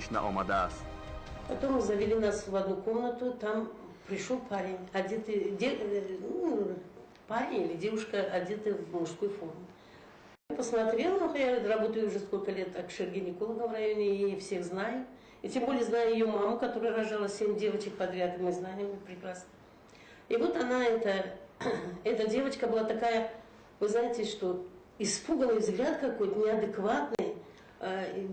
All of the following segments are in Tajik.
пеш наомадааст. Потом завели нас в одну комнату, там пришел парень, одетый, ну, парень или девушка, одетый в мужской форму. Я посмотрела, ну, я работаю уже сколько лет акушер-гинекологом в районе и всех знаю. И тем более знаю ее маму, которая рожала 7 девочек подряд, и мы знаем ее прекрасно. И вот она, эта девочка была такая, вы знаете, что испуганный взгляд какой-то, неадекватный,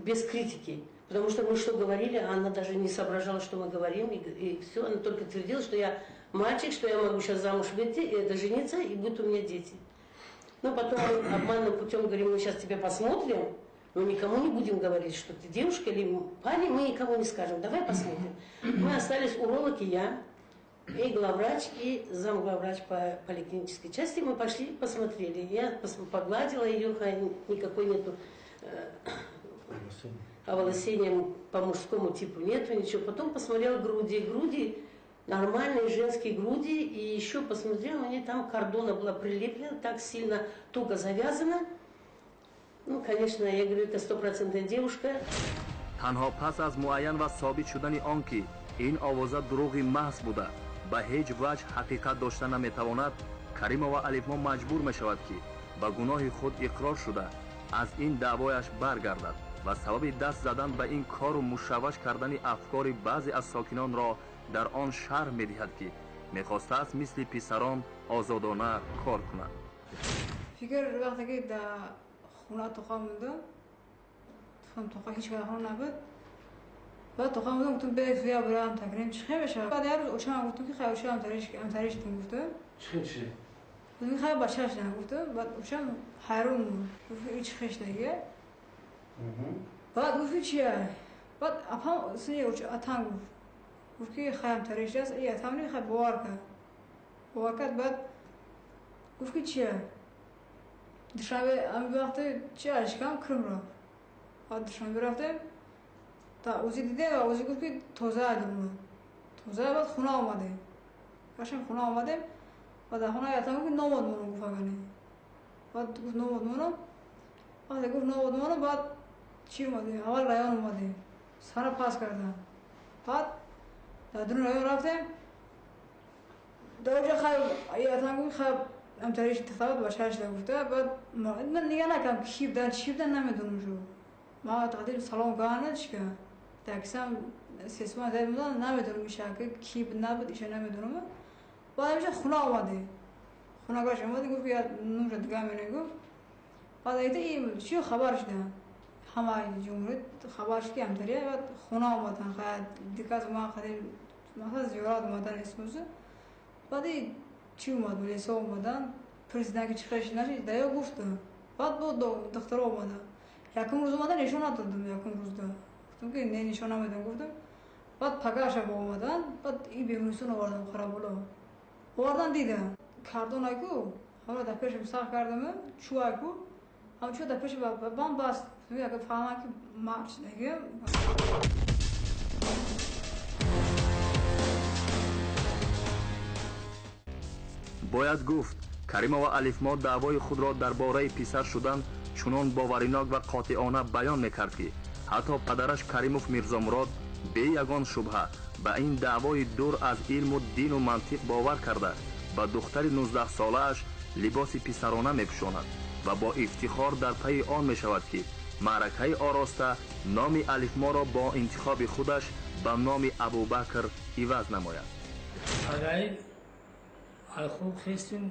без критики. Потому что мы что говорили, она даже не соображала, что мы говорим, и все. Она только твердила, что я мальчик, что я могу сейчас замуж выйти, и это жениться, и будут у меня дети. Но потом мы обманным путем говорим, мы сейчас тебя посмотрим, но никому не будем говорить, что ты девушка или парень, мы никому не скажем, давай посмотрим. Мы остались, уролог и я, и главврач, и замглавврач по поликлинической части. Мы пошли, посмотрели. Я погладила ее, никакой нету оволосения по мужскому типу нету, ничего. Потом посмотрела груди, груди, нормальные женские груди, и еще посмотрела, у нее там кордона была прилеплена, так сильно туго завязана. Ну, конечно, я говорю, это стопроцентная девушка. Танҳо пас аз муайян ва собит шудани он ки ин овоза дурӯғи маҳз буда, ба ҳеҷ ваҷҳ ҳақиқат дошта наметавонад, Каримова Алифмо маҷбур мешавад ки ба гуноҳи худ иқрор шуда, аз ин даъвояш баргардад ва сабаби даст задан ба ин кору мушавваш кардани афкори баъзе аз сокинонро дар он шарҳ медиҳад ки мехостааст мисли писарон озодона кор кунад. Фикр вақте ки дар хона тоқа мондам, тоқа ҳеҷ кас хона набуд. Баъд тоқа мондам, гуфтам бе я бурам такрим чӣ хел мешавад. Баъд як рӯз очамам гуфтам ки хай очам амтариш дим гуфтам. Чӣ хел чӣ? Гуфтам хай бачаш на гуфтам. Баъд очам ҳайрон монд. Гуфт ин чӣ хел шудагия? Баъд гуфт чия? Баъд апам сини атам гуфт. Гуфт ки хай амтариш аст, и атам не хай бовар кард. Бовар кард, баъд гуфт ки чия? Душанбе ами вақте чи ашкам Крым рафт. Баъд Душанбе рафтем, та УЗИ дидем ва УЗИ гуфт ки тоза адимона. Тоза, баъд хона омадем. Гаштем хона омадем, баъд дар хона атам гуфт номод монам гуфт агане. Баъд гуфт номод монам. Вақте гуфт номод монам, баъд чӣ омадем? Аввал район омадем. Сара пас кардам. Баъд дар дун район рафтем. Дар оҷа хай атам гуфт хай амтариш тахтабад бачааш да гуфта. Баъд ман нига накардам ки будан чӣ будан намедонам шу. Ман тақдир салом кардам чӣ кардам. Таксам сесман дар будан намедонам иша ки буд набуд иша намедонам. Баъд ҳамеша хона омадем. Хона гашт омадем гуфт я нумша дига мене гуфт. Баъд айта ин чӣ хабар шудам. Ҳама ҷумҳурӣ хабар шуд ки амтария баъд хона омадан хай диказ ман қадим масалан зиёрат омадан исмузи. Баъд чӣ омад милиса омадан президент ки чӣ хел шуд нашид даё гуфтам. Баъд бо духтаро омадан. Якум рӯз омадан нишон надодам якум рӯзда. Гуфтам ки не нишон намедам гуфтам. Баъд пагаша бо омадан, баъд и бемористон овардам Қараболо. Овардан дидам. Кардон айку, ҳамро дар пешам сах кардам, чӯ айку, ҳам чӯ дар пеши бам баст. Гуфтам ки фаҳмам ки мард шудагиам. Бояд гуфт, Каримова Алифмо даъвои худро дар бораи писар шудан чунон боваринок ва қотеона баён мекард ки ҳатто падараш Каримов Мирзомурод бе ягон шубҳа ба ин даъвои дур аз илму дину мантиқ бовар карда ба духтари 19-солааш либоси писарона мепӯшонад ва бо ифтихор дар пайи он мешавад ки маъракаи ороста номи Алифморо бо интихоби худаш ба номи Абубакр иваз намояд. Агаи хуб хестим,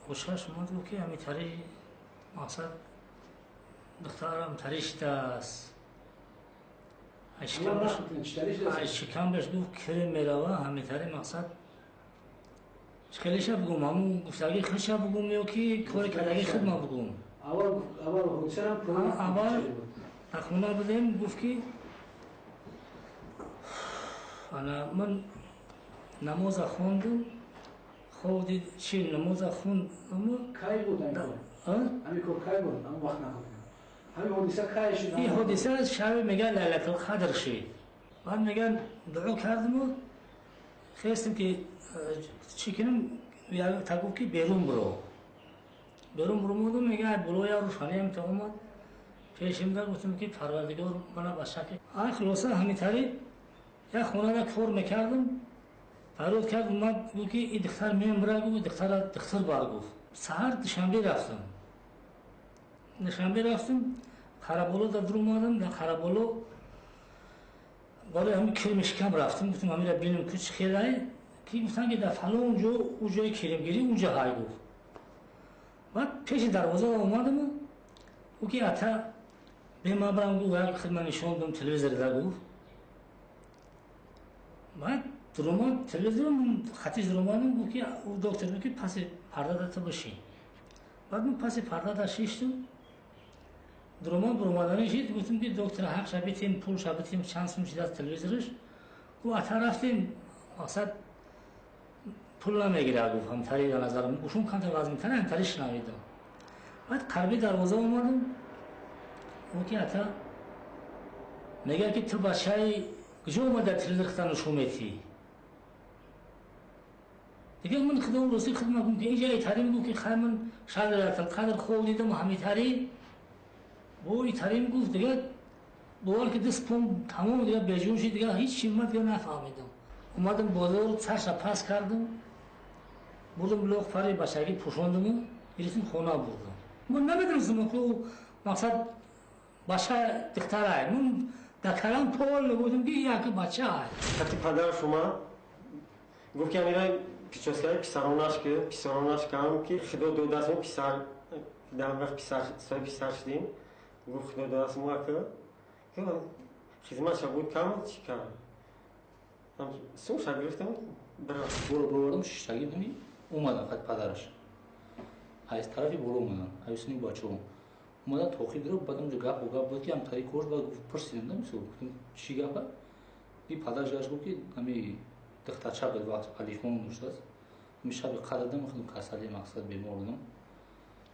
хушаш омад гуфт ки ҳамитари мақсад духтарам тариштааст. Шикамбаш гуфт кирим мерава, ҳамитари мақсад хелеша бугум, ҳамун гуфтаги худша бугум ё ки кори кардаги худ ман бугум. Аввал дар хона будем, гуфт ки ана ман намоза хондум, хоб дид чи намоза хонд. Кай буд ҳамин кор? Кай буд? Ҳамон вақт нақл кунам. Ҳамин ҳодиса кай шуд? Ин ҳодиса шаби мегӯянд Лайлатул Қадр шид. Баъд мегӯянд дуо кардиму хестем ки чӣ кунем, та гуфт ки берун биро. Берун биромадум, мегӯяд болоя рӯшаниям та омад. Пешимда гуфтам ки Парвардигор мана ба шакли хулоса ҳамин тариқ як хонада кор мекардам. Фарёд кард, омад, гуфт ки ин духтар мемира, гуфт духтара духтар бар гуфт. Саҳар Душанбе рафтам. Душанбе рафтам, Қараболо дар омадам, дар Қараболо барои ҳамин кирми шикам рафтам, гуфтам ҳаминро бинам ки чӣ хелай, ки гуфтанд ки дар фалон ҷо ӯ ҷои киримгирӣ унҷа ҳай гуфт. Баъд пеши дарвоза омадаму ӯ ки ата бема барам гуфт, як хидмат нишон додам телевизор да гуфт. Баъд дуромад телевизор, хатиш дуромадам, гуфт ки ӯ доктор гуфт ки паси парда да ту бишин. Баъд ман паси парда да шиштум. Дуромад буромаданӣ шид, гуфтам ки доктор ҳақ шабитем, пул шабитем, чанд сум шидааст телевизораш. Гуфт ата рафтем, мақсад пул намегирад гуфт, ҳамтари ба назарам гӯшум камтар вазнинтар, ҳамтари шунавидам. Баъд қарби дарвоза омадам, гуфт ки ата мегӯяд ки ту бачаи куҷо омада телевизор хита нушон метиҳӣ? Дигар ман худо рости хидмат кунам ки инҷа итарим гуфт ки хай ман шаби лайлатулқадр хоб дидам ҳамитари бо итарим гуфт, дигар бовар ки даст пом тамом дигар беҷон шид, дигар ҳеҷ чи ман дигар нафаҳмидам. Омадам бозор, сарша пас кардам, бурдам лоқ пари бачагӣ пӯшондаму гирифтам хона бурдам. Ман намедонистам ки ӯ мақсад бача духтарай. Ман дар калам пол гуфтам ки як бача. Вақти падараш омад, гуфт ки амира прическаи писаронаш ки писаронаш кам ки худо додааст мо писар дар вақт писар соҳиби писар шудем. Гуфт худо додааст мо ки хизматша буд кам чӣ кам. Сумша гирифтам боро бировардам, шиштагӣ ҳами омадан хат падараш. Аз тарафи боло омадан, аюсини бачаҳо. Омадан тоқи гирифт, баъд онҷо гап гап буд ки ҳамтари корш, баъд пурсидам да мисол гуфтам чӣ гапа? И падараш гашт гуфт ки ҳами духтарча буд вақт алифмон доштааст. Ҳами шаби қадр дам худам касалӣ мақсад бемор будам.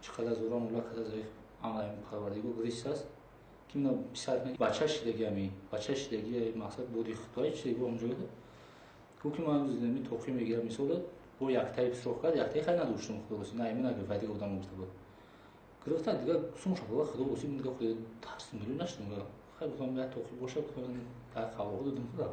Чӣ қадар зӯрам ула қадар заиф амал Парвардигор гирифтааст. Ки мина писар бача шидаги ҳами бача шидаги мақсад буди худои шидаги онҷо гуфт ки ман ҳами тоқи мегирам мисол бо яктаи сӯрох кард, яктаи хай надоштам худо рост, на имина гирифт, дигар одам гуфта буд. Гирифта дигар сум шапала худо рост, ман дигар худо тарс милю наштам. Хай гуфтам як тоқи боша, гуфтам дар қавоқ додам худо.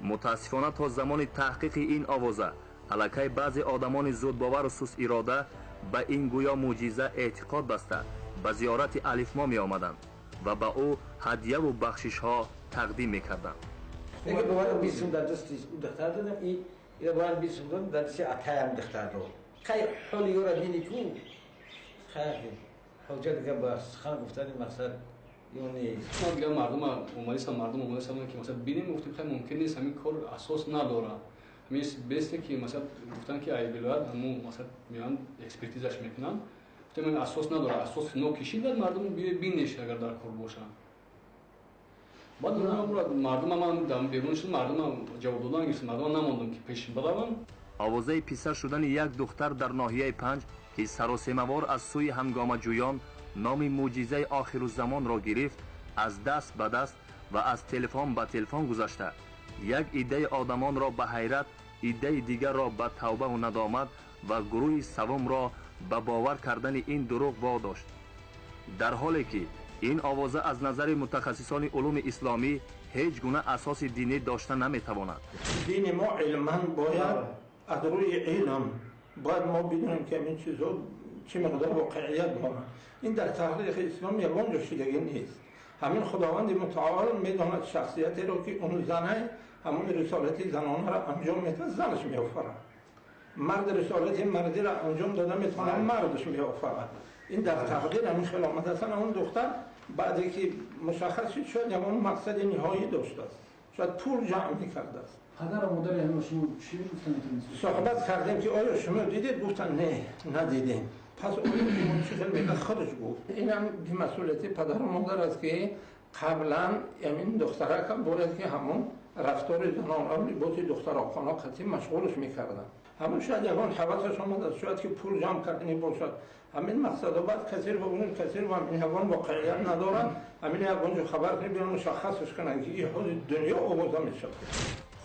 Мутаассифона то замони таҳқиқи ин овоза аллакай баъзе одамони зудбовару сустирода ба ин гӯё мӯъҷиза эътиқод баста ба зиёрати Алифмо меомаданд ва ба ӯ ҳадияву бахшишҳо тақдим мекарданд. Дигар бояд 20 сум дар дасти ӯ духтар додам, ира бояд 20 сум додам дар дасти атаям духтар дод. Хай ҳоли ёра бини ку, хай ҳоҷат дигар ба сухан гуфтани мақсад ё нест. Дигар мардум омадистам, мардум омадистам ки масалан бинем, гуфтем хай мумкин нест, ҳамин кор асос надорад. Ҳамин бесте ки масалан гуфтанд ки ай вилоят ҳамун масалан меоянд экспертизаш мекунанд. Гуфтем ин асос надорад, асос нокишид, баъд мардум бинеш агар дар кор бошанд. Баъд мардум ман берун шуд, мардум ҷавоб додан гирифт, мардум намондам ки пеш баравам. Овозаи писар шудани як духтар дар ноҳияи Панҷ ки саросемавор аз сӯи ҳангомаҷӯён номи мӯъҷизаи охирузамонро гирифт, аз даст ба даст ва аз телефон ба телефон гузашта як иддаи одамонро ба ҳайрат, иддаи дигарро ба тавбаву надомат ва гурӯҳи савумро ба бовар кардани ин дурӯғ водошт. Дар ҳоле ки ин овоза аз назари мутахассисони улуми исломӣ ҳеҷ гуна асоси динӣ дошта наметавонад. Дини мо илман бояд аз рӯи илм бояд мо бидонем ки ин чизҳо чӣ миқдор воқеият доранд. Ин дар таърихи ислом ягон ҷо шидагӣ нест. Ҳамин Худованди мутаол медонад шахсиятеро ки он зане ҳамон рисолати занонаро анҷом медиҳад, занаш меофарад. Мард рисолати мардиро анҷом дода метавонад, мардаш меофарад. Ин дар тақдир ҳамин хел омадааст. Он духтар баъде ки мушаххас шуд, шояд ягон мақсади ниҳоӣ доштааст, шояд пул ҷамъ мекардааст. Падару модари ҳамин шумо чӣ гуфтанд? Суҳбат кардем ки оё шумо дидед? Гуфтанд не, надидем. Пас оё шумо чӣ хел мегӯяд? Худаш гуфт. Инам бемасъулияти падару модар аст ки қаблан ҳамин духтаракам бояд ки ҳамон рафтори занона, либоси духтарохона қатъи машғулаш мекарданд. Ҳамон шояд ягон ҳавасаш омадааст, шояд ки пул ҷамъ кардани бошад. Ҳамин мақсадо баъд касир ва он касир ва ҳамин ягон воқеият надорад. Ҳамин ягон ҷо хабар кунед, биён мушаххасаш кунанд ки ин ҳози дунё овоза мешавад.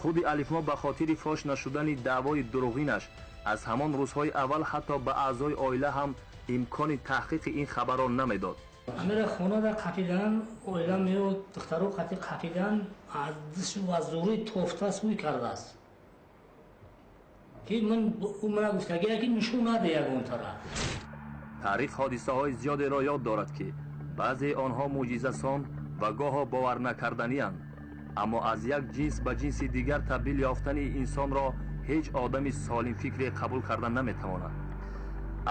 Худи Алифмо ба хотири фош нашудани даъвои дурӯғинаш аз ҳамон рӯзҳои аввал ҳатто ба аъзои оила ҳам имкони таҳқиқи ин хабарро намедод. Амира хонада қапидан, оила меояд, духтаро қати қапидан, аз дисту аз зӯри тофта сӯй кардааст. Ки ман ӯ мана гуфтагия ки нишон наде ягон тараф. Таърих ҳодисаҳои зиёдеро ёд дорад, ки баъзеи онҳо мӯъҷизасон ва гоҳо боварнакарданианд, аммо аз як ҷинс ба ҷинси дигар табдил ёфтани инсонро ҳеҷ одами солимфикре қабул карда наметавонад.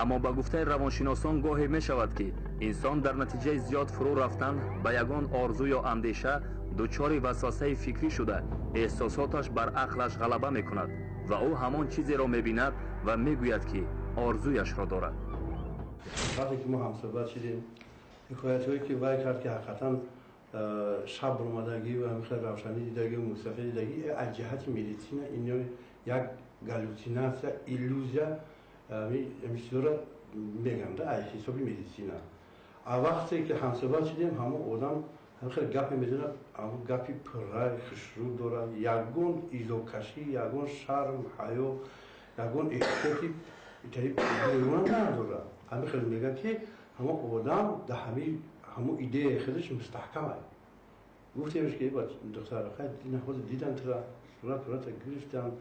Аммо ба гуфтаи равоншиносон гоҳе мешавад, ки инсон дар натиҷаи зиёд фурӯ рафтан ба ягон орзу ё андеша дучори васвасаи фикрӣ шуда, эҳсосоташ бар ақлаш ғалаба мекунад ва ӯ ҳамон чизеро мебинад ва мегӯяд, ки орзуяшро дорад. Вақте ки мо ҳамсӯҳбат шудем, ҳикоятҳое ки вай кард, ки ҳақиқатан шаб баромадагӣ ва ҳамихел равшанӣ дидагӣ, мусафир дидагӣ, аз ҷиҳати медицина ино як галлюцинатсия, иллюзия, ҳамин чизҳоро мегӯям да аз ҳисоби медицина. А вақте ки ҳамсӯҳбат шудем, ҳамон одам ҳамихел гапе мезанад, ҳамон гапи пуррай, хушрӯ дорад, ягон изокашӣ, ягон шарм, ҳаё, ягон эҳтиёти беруна надорад. Ҳамин хел мегӯяд, ки ҳамон одам дар ҳамон идеяи худаш мустаҳкам аст. Гуфтемш ки духтар, ҳозир дидан тура, сурат сурата гирифтан,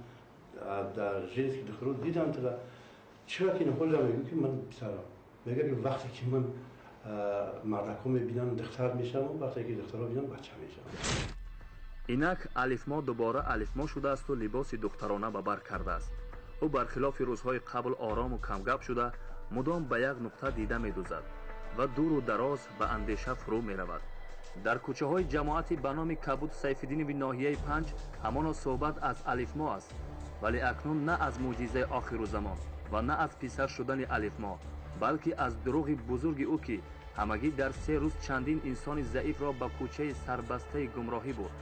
дар женский духтаро дидан тура, чира ки ҳозир мегӯ ки ман писарам. Мегӯяд ки вақте ки ман мардакҳо мебинам духтар мешавам, вақте ки духтарҳо бинам бача мешавам. Инак Алифмо дубора Алифмо шудаасту либоси духтарона ба бар кардааст. Ӯ бархилофи рӯзҳои қабл орому камгап шуда, мудом ба як нуқта дида медӯзад ва дуру дароз ба андеша фурӯ меравад. Дар кӯчаҳои ҷамоати ба номи Кабуд Сайфиддинови ноҳияи 5 ҳамоно суҳбат аз Алифмо аст, вале акнун на аз мӯъҷизаи охирузамон ва на аз писар шудани Алифмо, балки аз дурӯғи бузурги ӯ, ки ҳамагӣ дар 3 рӯз чандин инсони заифро ба кӯчаи сарбастаи гумроҳӣ бурд.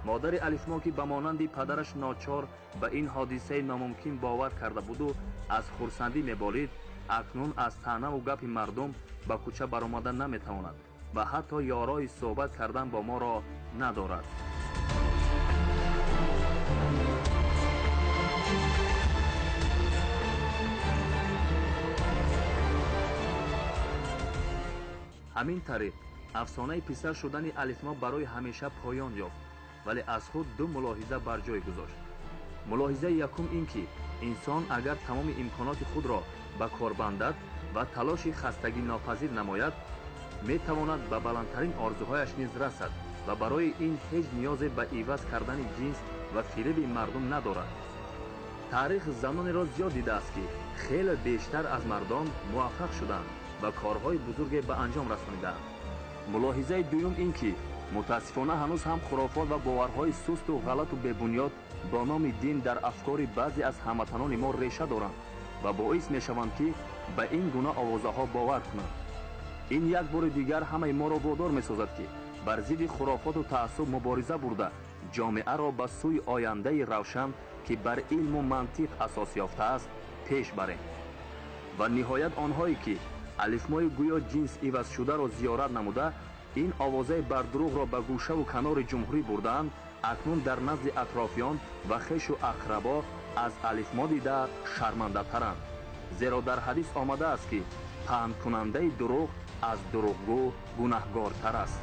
Модари Алифмо, ки ба монанди падараш ночор ба ин ҳодисаи номумкин бовар карда буду аз хурсандӣ меболид, акнун аз таънаву гапи мардум ба кӯча баромада наметавонад ва ҳатто ёрои суҳбат кардан бо моро надорад. Ҳамин тариқ афсонаи писар шудани Алифмо барои ҳамеша поён ёфт, вале аз худ ду мулоҳиза бар ҷой гузошт. Мулоҳизаи якум ин ки инсон агар тамоми имконоти худро ба кор бандад ва талоши хастагинопазир намояд, метавонад ба баландтарин орзуҳояш низ расад ва барои ин ҳеҷ ниёзе ба иваз кардани ҷинс ва фиреби мардум надорад. Таърих занонеро зиёд дидааст, ки хеле бештар аз мардон муваффақ шуданд ва корҳои бузурге ба анҷом расонидаанд. Мулоҳизаи дуюм ин ки мутаассифона ҳанӯз ҳам хурофот ва боварҳои сусту ғалату бебунёд бо номи дин дар афкори баъзе аз ҳамватанони мо реша доранд ва боис мешаванд, ки ба ин гуна овозаҳо бовар кунанд. Ин як бори дигар ҳамаи моро водор месозад, ки бар зидди хурофоту таассуб мубориза бурда, ҷомеаро ба сӯи ояндаи равшан, ки бар илму мантиқ асос ёфтааст, пеш барем. Ва ниҳоят онҳое, ки Алифмои гӯё ҷинс ивазшударо зиёрат намуда, ин овозаи бардурӯғро ба гӯшаву канори ҷумҳурӣ бурдаанд, акнун дар назди атрофиён ва хешу ақрабо аз Алифмо дида шармандатаранд. Зеро дар ҳадис омадааст, ки паҳнкунандаи дурӯғ аз дурӯғгӯ гунаҳгортар аст.